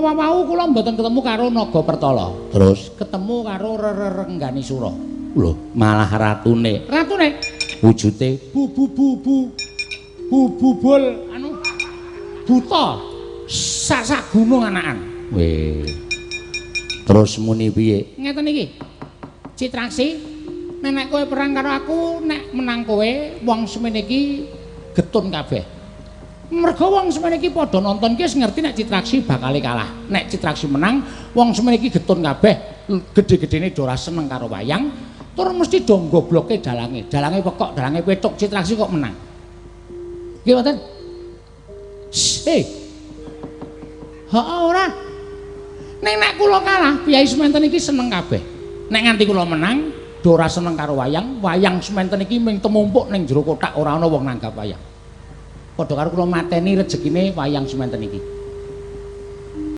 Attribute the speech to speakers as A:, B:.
A: Wau kula mboten ketemu karo Naga Pertala. Terus ketemu karo Rerengganisura. Lho, malah ratune. Ratune wujude bu bu bu bu bu bubul anu buta sak-sak gunung anakan. Weh. Terus muni piye? Ngeten iki. Citraksi, nek kowe perang karo aku, nek menang kowe, wong semene iki getun kabeh. Mergo wong semene iki padha nonton ki wis ngerti nek Citraksi bakal kalah. Nek Citraksi menang, wong semene iki getun kabeh, gedhe-gedhene do ora seneng karo wayang, tur mesti do gobloke dalange. Dalange pekok, dalange petuk, Citraksi kok menang. Nggih mboten? Hei. Heeh ora. Ning nek kula kalah, piyai sementen iki seneng kabeh. Nek nganti kula menang, do ora seneng karo wayang, wayang sementen iki ming temumpuk ning jero kothak ora ana wong nanggap wayang. Padha karo kula mateni rejekine wayang sementen iki.